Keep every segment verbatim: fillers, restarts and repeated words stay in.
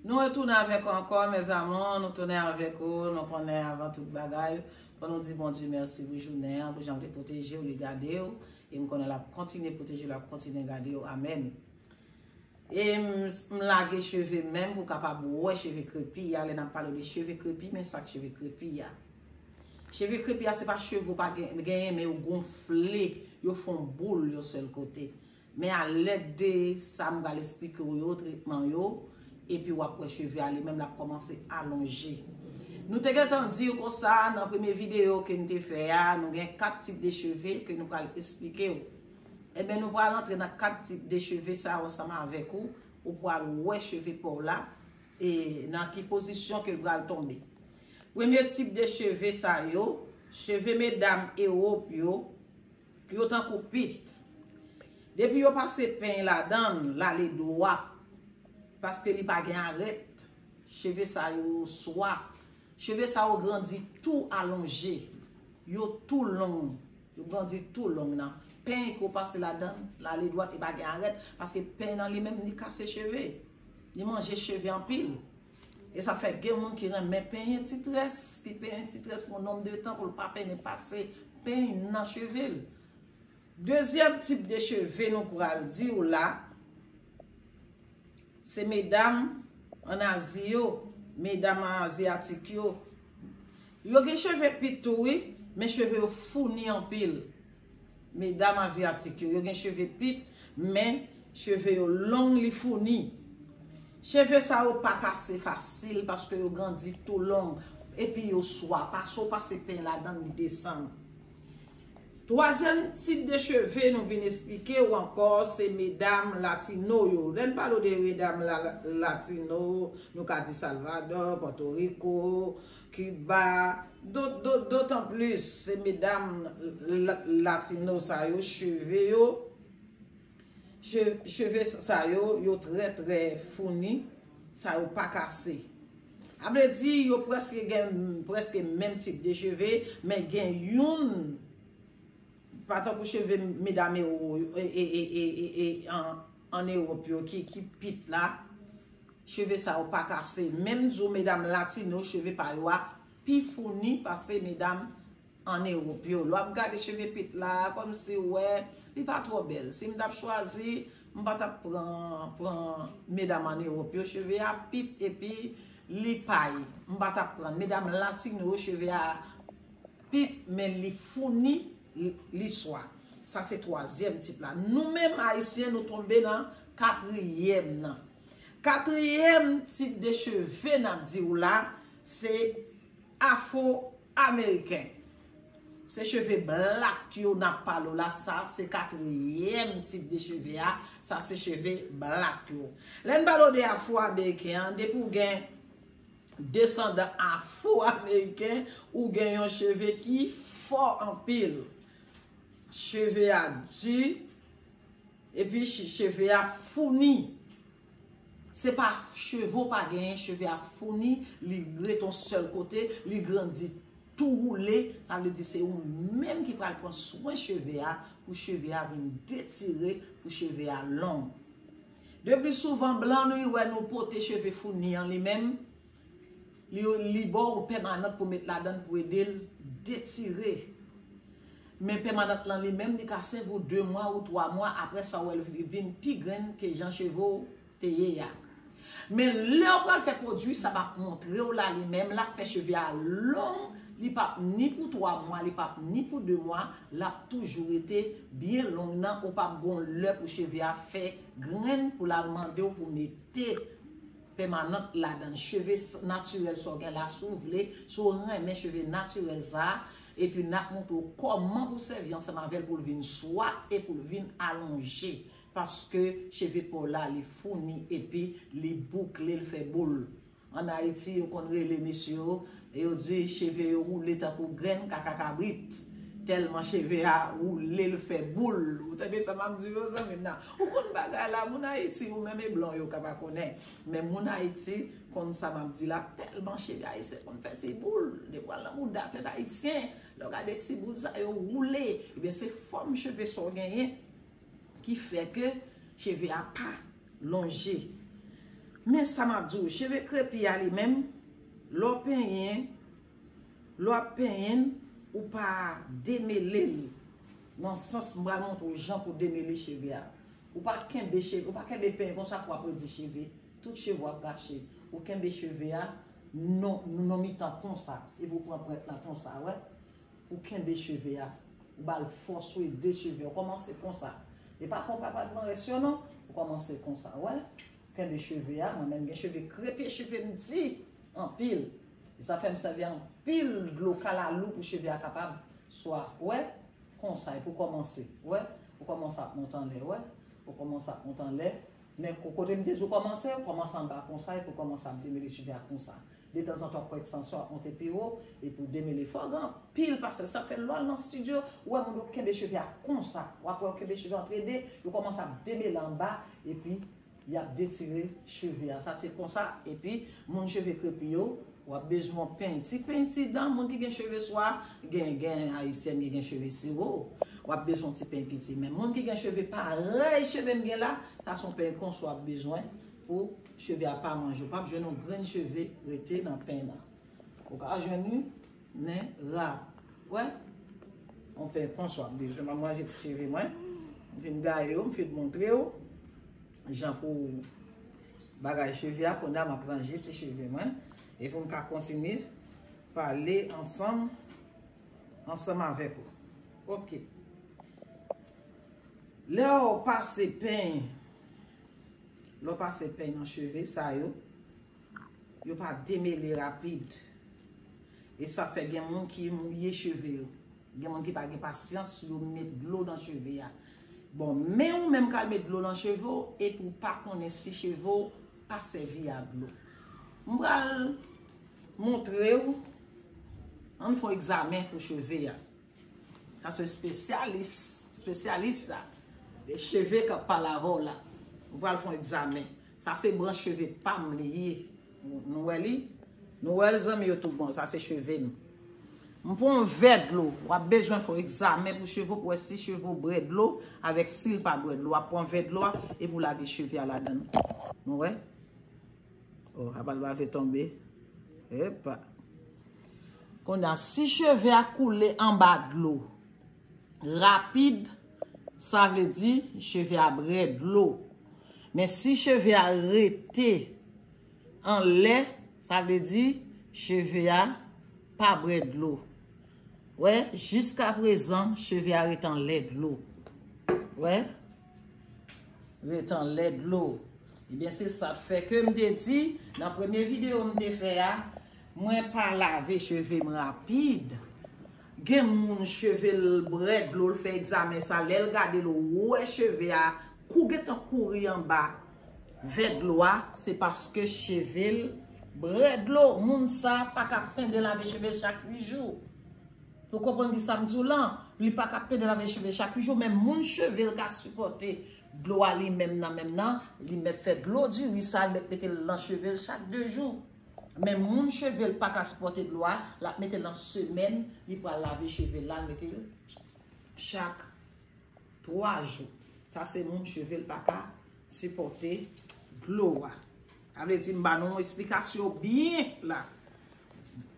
Nou retounen avèk ou ankò, mes amours. Nou tounen avèk ou. Nou konnen avan tout bagay, fò nou di Bondye mèsi pou jounen an, pou jan l te pwoteje w, li gade w. E m konnen l ap kontinye pwoteje w, l ap kontinye gade w. Amèn. E m, m lage cheve menm pou w kapab wè cheve krepi a. Lè n ap pale de cheve krepi, men sa k cheve krepi a. Cheve krepi a, se pa cheve w pa gen- genyen, men yo gonfle, yo fè yon boul yon sèl kote. Men alèd de sa m pral esplike w yo, tretman yo, epi w ap wè cheve a li menm l ap kòmanse alonje. Nou te gentan di w konsa nan premye videyo ke n te fè a, nou gen kat tip de cheve ke nou pral esplike w. Ebyen, nou pral antre nan kat tip de cheve sa yo ansanm avèk ou, ou pral wè cheve pa w la, e nan ki pozisyon ke l pral tonbe. Premye tip de cheve sa yo, cheve medam Ewòp yo, yo tankou pit. Depi yo pase peny ladan l, l ale dwat, paske li pa gen arèt. Cheve sa yo swa, cheve sa yo grandi tou alonje, yo tou long, yo grandi tou long nan. Peny ke w pase ladan l, l ale dwat, li pa gen arèt, paske peny nan li menm, li kase cheve. Li manje cheve anpil. E sa fè gen moun ki renmen penyen ti très, ki penyen ti très pou yon nonm de tan pou l pa pene pase peny nan cheve l. Dezyèm tip de cheve nou pral di w la, se medam ann Azi yo, medam azyatik yo. Yo gen cheve pit tou wi, men cheve yo founi anpil. Medam azyatik yo, yo gen cheve pit, men cheve yo long, li founi. Cheve sa yo pa kase fasil paske yo grandi tou long, epi yo swa, pase w pase peny ladan l, li desann. Twazyèm tip de cheve nou vin esplike w ankò, se medam latino yo. Lè n pale w de medam la, latino, nou ka di Salvador, Pòtoriko, Kiba, do- do- dotan plis, se medam la- latino sa yo, cheve yo, che- cheve sa yo, yo trè, trè founi, sa yo pa kase. A vle di, yo prèske gen prèske menm tip de cheve, men gen youn, pa tankou cheve medam ewo- e- e- e- e- e- e- an- ann Ewòp yo ki, ki pit la, cheve sa yo pa kase. Menm jan medam latino, cheve pa yo a pi founi pase medam ann Ewòp yo. Lè w ap gade cheve pit la, kòmsi w wè, li pa twò bèl. Si m t ap chwazi, m pa t ap pran, pran medam ann Ewòp yo, cheve a pit epi li pay. M pa t ap pran. Medam latino yo, cheve a pit, men li founi, li, li swa. Sa se twazyèm tip la. Nou menm Ayisyen, nou tonbe nan katriyèm nan. Katriyèm tip de cheve n ap di w la, se afwo-ameriken. Se cheve black yo n ap pale w la, sa se katriyèm tip de cheve a, sa se cheve black yo. Lè n pale w de afwo-ameriken an, depi w gen desandan afwo-ameriken, ou gen yon cheve ki fò anpil. Cheve a di, epi che- cheve a founi. Se pa cheve w pa genyen, cheve a founi, li ret yon sèl kote, li grandi tou woule, sa vle di se ou menm ki pral pran swen cheve a, pou cheve a vin detire, pou cheve a long. De pli souvan, blan nou wè nou pote cheve founi an li menm, li, li ba w pèmanant pou met ladan l pou ede l detire. Men pèmanant lan li menm, li ka sèvi w de mwa ou twa mwa, apre sa w wè l vin pi grenn ke jan cheve w te ye a. Men lè w pral fè pwodui sa m ap montre w la, li menm, l ap fè cheve a long, li p ap ni pou twa mwa, li p ap ni pou de mwa, l ap toujou rete byen long nan, ou p ap gon lè pou cheve a fè grenn pou l al mande w pou mete pèmanant ladan l. Cheve s- natirèl sa w gen la, si w vle, si w renmen cheve natirèl sa a, epi n ap montre w kòman pou sèvi ansanm avè l pou l vin swa e pou l vin alonje. Paske cheve pa w la, li founi epi li boukle, l fè boul. Ann Ayiti, yo konn rele mesye yo, e yo di cheve yo woule tankou grenn kaka kabrit. Tèlman cheve a woule, l fè boul. Ou tande sa m ap di yo, zanmi m nan? Ou konn bagay la, moun Ayiti, ou menm e blan yo ka pa konnen. Men moun Ayiti konn sa m ap di la, tèlman cheve ayisyen konn fè ti boul. Depi w al nan mouda tèt ayisyen, lè w gade ti boul sa yo woule. Ebyen, se fòm cheve sa w genyen ki fè ke cheve a pa lonje. Men sa m ap di w, cheve krepi a li menm, lè w penyen, lè w ap penyen l, ou pa demele l. Nan sans m pral montre w jan pou demele cheve a. Ou pa kenbe cheve, ou pa kenbe penyen konsa pou w ap redi cheve. Tout cheve w ap gache. Ou kenbe cheve a nan, nan mitan konsa. Epi ou pran pwent la konsa, wè. Ou kenbe cheve a. Ou ba l fòs, ou ede cheve a. Ou kòmanse konsa. E pa konpa pa pran rès yo non. Ou kòmanse konsa, wè. Ou kenbe cheve a. Mwen menm gen cheve krepi, cheve m di anpil. E sa fè m sèvi anpil dlo kalalou pou cheve a kapab swa, wè, konsa. Epi ou kòmanse, wè. Ou kòmanse ap monte anlè, wè. Ou kòmanse ap monte anlè. Men ko-, kote m te di w kòmanse, kòmanse anba konsa, epi w kòmanse ap demele cheve a konsa. Detanzantan w ap pran ekstansyon, w ap monte pi wo, epi w demele. Fò w gen anpil pasyans. Sa fè lè w al nan estidyo, ou wè moun yo kenbe cheve a konsa. W ap wè yo kenbe cheve antre de, yo kòmanse ap demele anba, epi y ap detire cheve a. Sa se konsa, epi moun cheve krepi yo, w ap bezwen yon peny. Ti peny ti dan, moun ki gen cheve swa, gen, gen ayisyèn ki gen cheve siwo. W ap bezwen yon ti peny piti. Men moun ki gen cheve parèy cheve m gen la, sa se yon peny konsa w ap bezwen pou cheve a pa manje. Ou p ap jwenn yon grenn cheve rete nan peny nan. Ou ka jwenn li, men ra. Wè? Yon peny konsa w ap bezwen. M ap ranje ti cheve mwen. M fin gaye yo, m fin montre w jan pou bagay cheve a, kounye a m ap ranje ti cheve mwen. Epi m ka kontinye pale ansanm, ansanm avèk ou. Oke. Lè w pase peny, lè w pase peny nan cheve sa yo, yo pa demele rapid. E sa fè gen moun ki mouye cheve yo. Gen moun ki pa gen pasyans, yo met dlo nan cheve a. Bon, men ou menm k al met dlo nan cheve w, epi w pa konnen si cheve w pa sèvi a dlo. M pral montre w, ann fè yon egzamen pou cheve a. Sa se spesyalis, spesyalis la. De cheve k ap pale avè w la. M pral fè yon egzamen. Sa se branch cheve pa m li ye. Nou, nou wè li? Nou wè l, zanmi yo, tout bon. Sa se cheve m. M pran yon vè dlo. W ap bezwen fè yon egzamen pou cheve w, pou wè si cheve w bwè dlo, avèk si l pa bwè dlo. W ap pran vè dlo a, epi w lage cheve a ladan l. Nou wè? Oh, apa l pa vle tonbe. Epa. Kounye a, si cheve a koule anba dlo rapid, sa vle di cheve a bwè dlo. Men si cheve a rete anlè, sa vle di cheve a pa bwè dlo. Wè, jiskaprezan, cheve a ret anlè dlo. Wè, ret anlè dlo. Ebyen, se sa k fè ke m te di, nan premye videyo m te fè a, mwen pa lave cheve m rapid. Gen moun cheve l bwè dlo, l fè egzamen sa, lè l gade l, ou wè cheve a kou gentan kouri anba vè dlo a, se paske cheve l bwè dlo. Moun sa pa ka pende lave cheve l chak uit jou. Ou konprann ki sa m di w lan? Li pa ka pende lave cheve l chak uit jou, men moun cheve l ka sipòte dlo a li menm nan menm nan, li mèt fè dlo diri sa, li mèt mete l nan cheve l chak de jou. Men moun cheve l pa ka sipòte dlo a, l ap mete l nan semèn, li pral lave cheve l la, l mete l chak twa jou. Sa se moun cheve l pa ka sipòte dlo a. Sa vle di m ba nou yon esplikasyon byen la.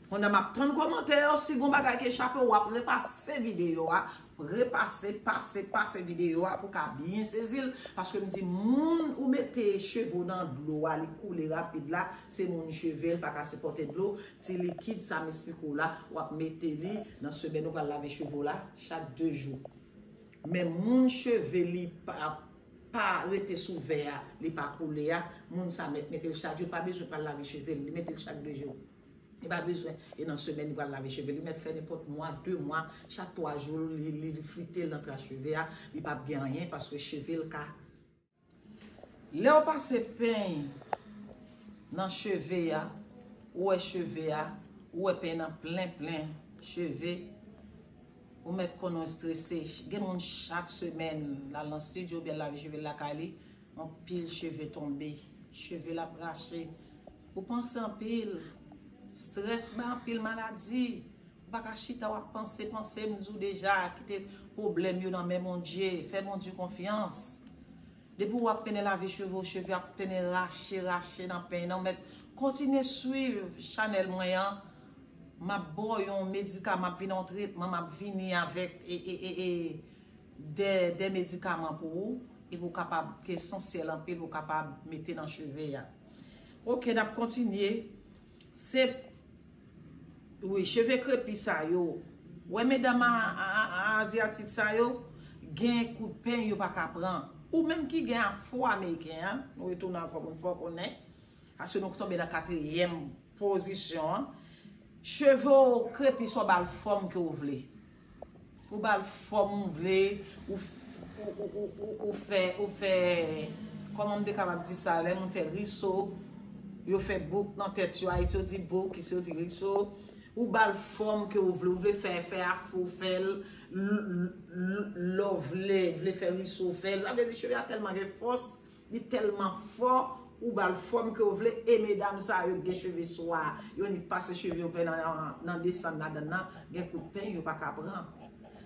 Pandan m ap tann kòmantè yo, si gon bagay ki echape w, w ap repase videyo a. Repase, pase, pase videyo a pou ka byen sezi l. Paske m di moun ou mete cheve w nan dlo a, li koule rapid la, se moun cheve l pa ka sipòte dlo. Ti likid sa m esplike w la, w ap mete li nan semèn ou pral lave cheve w la chak de jou. Men moun cheve li pa, pa rete sou vè a, li pa koule a, moun sa mèt mete l chak jou, pa bezwen pral lave cheve l, li mete l chak de jou. Li pa bezwen, e nan semèn li pral lave cheve l, li mèt fè nenpòt mwa, de mwa, chak twa jou, li, li, li flite l nan tras cheve a, li p ap gen anyen paske cheve l ka Lè w pase peny nan cheve a, ou wè cheve a, ou wè peny nan plen, plen cheve, ou mèt konnen w strese. Gen moun chak semèn, l al nan estidyo oubyen l lave cheve l lakay li, yon pil cheve tonbe, cheve l ap rache. Ou panse anpil, strès bay anpil maladi. Ou pa ka chita w ap panse, panse, m di w deja, kite pwoblèm yo nan men Bondye, fè Bondye konfyans. Depi w ap pennen lave cheve w, cheve ap pennen rache, rache nan peny nan. Ou mèt kontinye swiv chanèl mwen an. M ap ba w yon medikaman, m ap vin yon tretman, m ap vini avèk e, e, e, e, de, de medikaman pou ou, epi w kapab, ki esansyèl anpil, ou kapab mete nan cheve a. Oke, n ap kontinye. Se, wi, cheve krepi sa yo. Wè medam a, a, a, a azyatik sa yo, gen kout peny yo pa ka pran. Ou menm ki gen afwo ameriken an, nou retounen ankò pou n fè w konnen. Paske nou tonbe nan katriyèm pozisyon an. Cheve w krepi, sa w ba l fòm ke w vle. Ou ba l fòm ou vle, ou, f- ou, ou, ou, ou, ou fè, ou fè, kòman m te kapab di sa, lè moun fè riso, yo fè bouk nan tèt yo, Ayiti yo di bouk, isi yo di riso. Ou ba l fòm ke ou vle, ou vle fè, fè afro, fè l, l- l- lè w vle, vle fè riso, fè l. Sa vle di cheve a tèlman gen fòs, li tèlman fò, ou ba l fòm ke w vle, e medam sa yo gen cheve swa, yo ni pase cheve yo pè nan, nan, nan desann ladann nan, gen kout peny yo pa ka pran.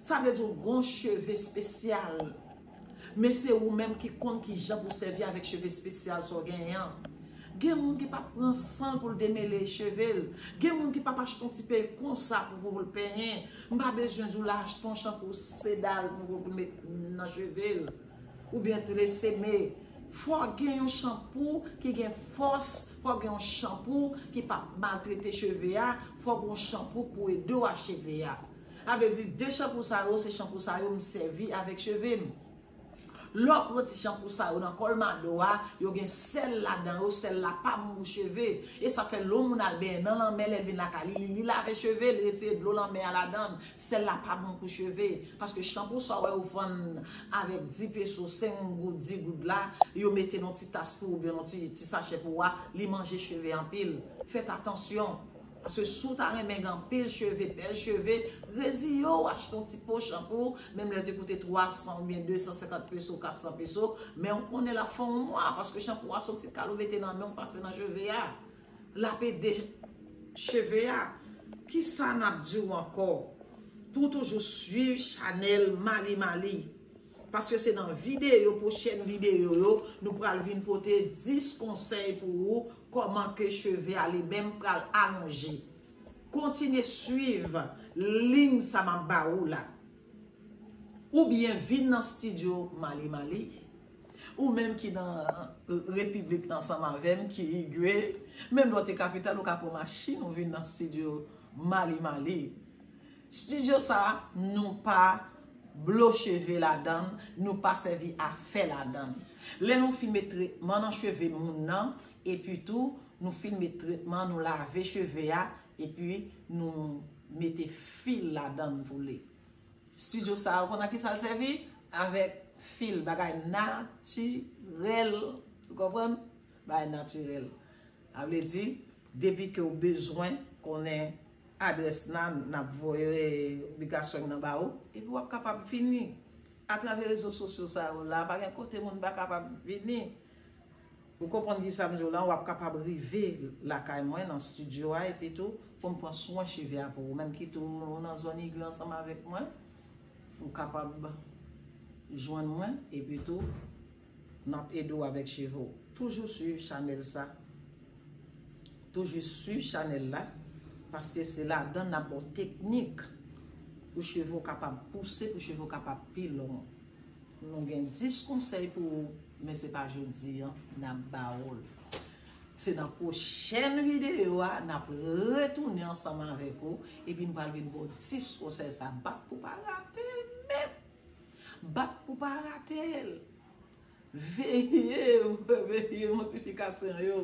Sa vle di w gon cheve espesyal. Men se ou menm ki konn ki jan pou w sèvi avèk cheve espesyal sa w genyen an. Gen moun ki pa pran san l pou l demele cheve l. Gen moun ki pa achte yon ti peny konsa pou, pou l penyen. M pa bezwen di w l achte yon chanpou sedal pou, pou l met nan cheve l. Oubyen tresemme. Fò gen yon chanpou ki gen fòs, fò gen yon chanpou ki p ap maltrete cheve a, fò gen yon chanpou pou ede w a cheve a. Sa vle di, de chanpou sa yo, se chanpou sa yo m sèvi avèk cheve m. Lè w pran ti chanpou sa yo nan Colmado a, yo gen sèl ladan yo, sèl la pa bon pou cheve. E sa fè lè yon moun al benyen nan lanmè, lè l vin lakay li, li, li lave cheve, li retire dlo lanmè a ladan l. Sèl la pa bon pou cheve. Paske chanpou sa w wè yo vann avèk dis peso, senk goud, dis goud la, yo mete nan ti tas pou ou, oubyen nan ti, ti sachè pou ou a, li manje cheve anpil. Fèt atansyon. Paske si w ta renmen gen anpil cheve, bèl cheve, reziye w, achte yon ti po chanpou, menm lè l te koute twa san oubyen de san senkant peso, kat san peso, men w konnen l ap fè yon mwa, paske chanpou a se yon ti kal ou mete nan men w, pase nan cheve a. L ap ede cheve a. Kisa n ap di w ankò? Pou w toujou swiv chanèl Mali Mali. Paske se nan videyo, pwochèn videyo yo, nou pral vin pote dis konsèy pou ou, kòman ke cheve a li menm pral alonje. Kontinye swiv liy sa m ap ba ou la. Oubyen vin nan estidyo Mali Mali. Ou menm ki nan repiblik ansanm avè m, ki Igwe, menm lè w te kapital, ou ka pran machin, ou vin nan estidyo Mali Mali. Estidyo sa, nou pa blo cheve ladan l, nou pa sèvi afè ladan l. Lè nou fin met tretman nan cheve moun nan, epi tou, nou fin met tretman, nou lave cheve a, epi nou mete fil ladan l pou li. Estidyo sa, ou konn ak kisa l sèvi? Avèk fil, bagay natirèl. Ou konprann? Bagay natirèl. Sa vle di, depi ke w bezwen konnen adrès nan, n ap voye aplikasyon nan ba ou, epi w ap kapab vini. Atravè rezo sosyo sa yo la, pa gen kote moun pa kapab vini. Ou konprann kisa m di w la, w ap kapab rive lakay mwen nan estidyo a, epi tou, pou m pran swen cheve a pou ou. Menm ki tou ou nan zòn Igwe ansanm avèk mwen, ou kapab jwenn mwen, epi tou, n ap ede w avèk cheve w. Toujou swiv chanèl sa. Toujou swiv chanèl la, paske se ladan n ap ba w teknik pou cheve w kapab pouse, pou cheve w kapab pi long. Nou gen dis konsèy pou ou, men se pa jodi a n ap ba ou l. Se nan pwochèn videyo a, n ap retounen ansanm avèk ou, epi n pral vin ba w dis konsèy sa. Bat pou pa rate l menm. Bat pou pa rate l. Veye, veye notifikasyon yo.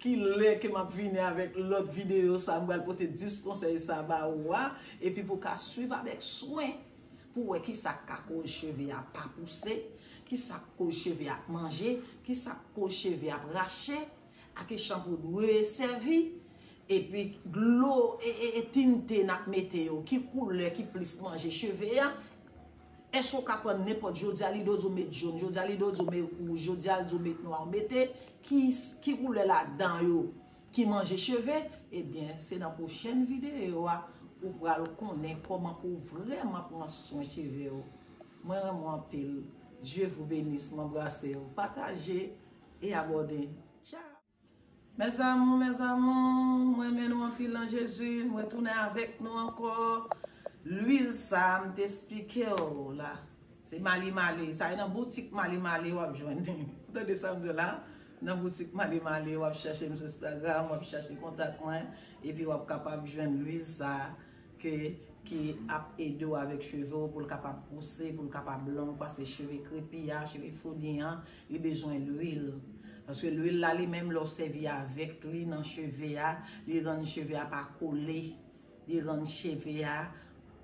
Ki lè ke m ap vini avèk lòt videyo sa, m pral pote dis konsèy sa ba ou a, epi pou w ka swiv avèk swen, pou w wè kisa k ka koz cheve a pa pouse, kisa k koz cheve a ap manje, kisa k koz cheve a ap rache, a ki chanpou dwe sèvi, epi dlo e, e, e tinte n ap mete yo, ki koulè ki plis manje cheve a, èske w ka pran nenpòt, jodi a li do di w met jòn, jodi a li do di w met wouj, jodi a li di w met nwa, w mete ki, ki koulè ladan yo ki manje cheve, ebyen, se nan pwochèn videyo a ou pral konnen kòman pou w vrèman pran swen cheve w. Mwen renmen w anpil. Dieu vous bénisse, m anbrase w. Pataje e abòne. Tchao. Mes amours, mes amours, m renmen nou anpil nan Jezi. M retounen avèk nou ankò. Lwil sa, m te esplike w la. Se Mali Mali. Sa e nan boutik Mali Mali w ap jwenn. Ou tande sa m di w la? Nan boutik Mali Mali, w ap chèche m sou Instagram, w ap chèche kontak mwen, epi w ap kapab jwenn lwil sa ke, ki ap ede w avèk cheve w pou l kapab pouse, pou l kapab long, paske cheve krepi a, cheve founi an, li bezwen lwil. Paske lwil la, li menm, lè w sèvi avèk li nan cheve a, li rann cheve a pa kole, li rann cheve a,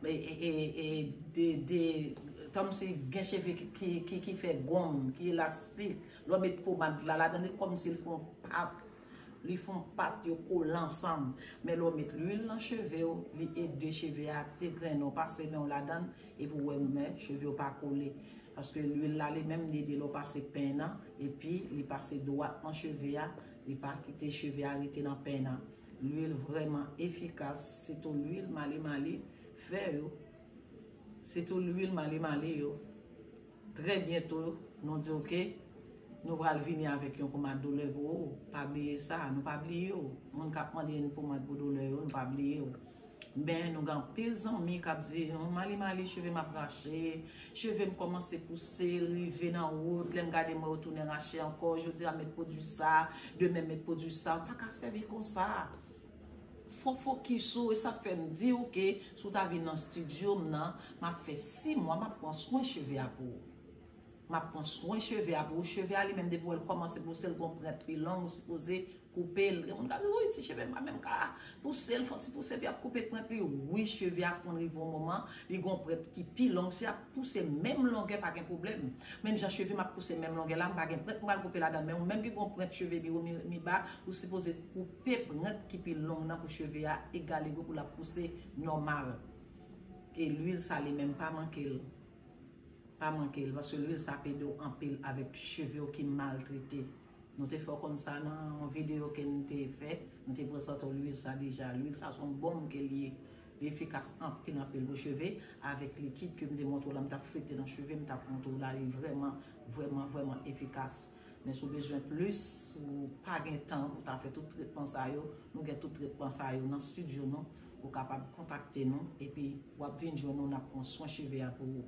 e, e, e, e, de, de, kòmsi gen cheve ki, ki, ki, ki fè gonm, ki elastik. Lè w met pomad la ladan, li kòmsi l fè yon pat. Li fè yon pat, yo kole ansanm. Men lè w met lwil nan cheve w, li ede cheve a degrennen, w pase men w ladan l, epi w wè men cheve w pa kole. Paske lwil la, li menm, li ede lè w pase pen an, epi li pase dwat nan cheve a, li pa kite cheve a rete nan pen an. Lwil vrèman efikas, sitou lwil Mali Mali fè yo. Sitou lwil Mali Mali yo. Trè byento, nou di oke, nou pral vini avèk yon pomad doulè pou ou. Pa bliye sa, nou pa bliye w. Moun k ap mande n pomad pou doulè yo, nou pa bliye w. Men nou gen anpil zanmi k ap di, "Non, Mali Mali, cheve m ap rache, cheve m kòmanse pouse, l rive nan wout, lè m gade m wè yo tounen rache ankò, jodi a m met pwodui sa, demen m met pwodui sa." Ou pa ka sèvi konsa. Fò fokis ou, e sa k fè m di w ke si w ta vin nan estidyo m nan, m ap fè sis mwa, m ap pran swen cheve a pou ou. M ap pran swen cheve a pou ou. Cheve a li menm, depi w wè l kòmanse pouse, l gon prent pi long, ou sipoze koupe l. Gen moun k ap di, "Wi, ti cheve m pa menm ka pouse l, fè yon ti pouse, epi ap koupe prent li." Wi, cheve a konn rive yon moman, li gon prent ki pi long, si ap pouse menm longè, pa gen pwoblèm. Menm jan cheve m ap pouse menm longè la, m pa gen prent m pral koupe ladan, men ou menm ki gon prent cheve biwo mi, mi ba, ou sipoze koupe prent ki pi long nan pou cheve a egalego pou l ap pouse nòmal. E lwil sa li menm pa manke l. Pa manke l, paske lwil sa ap ede w anpil avèk cheve w ki maltrete. Nou te fè w konn sa nan yon videyo ke n te fè, nou te prezante w lwil sa deja. Lwil sa se yon bonm ke l ye. Li efikas anpil, anpil pou cheve. Avèk likid ke m te montre w la, m t ap frite nan cheve, m t ap montre w la, li vrèman, vrèman, vrèman efikas. Men si w bezwen plis, ou pa gen tan pou ta fè tout tretman sa yo, nou gen tout tretman sa yo nan estidyo nou. Ou kapab kontakte nou, epi w ap vin jwenn nou, n ap pran swen cheve a pou ou.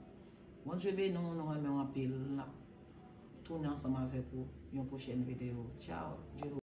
Bondye beni w, nou renmen w anpil. N ap tounen ansanm avèk ou yon pwochèn videyo. Tchao.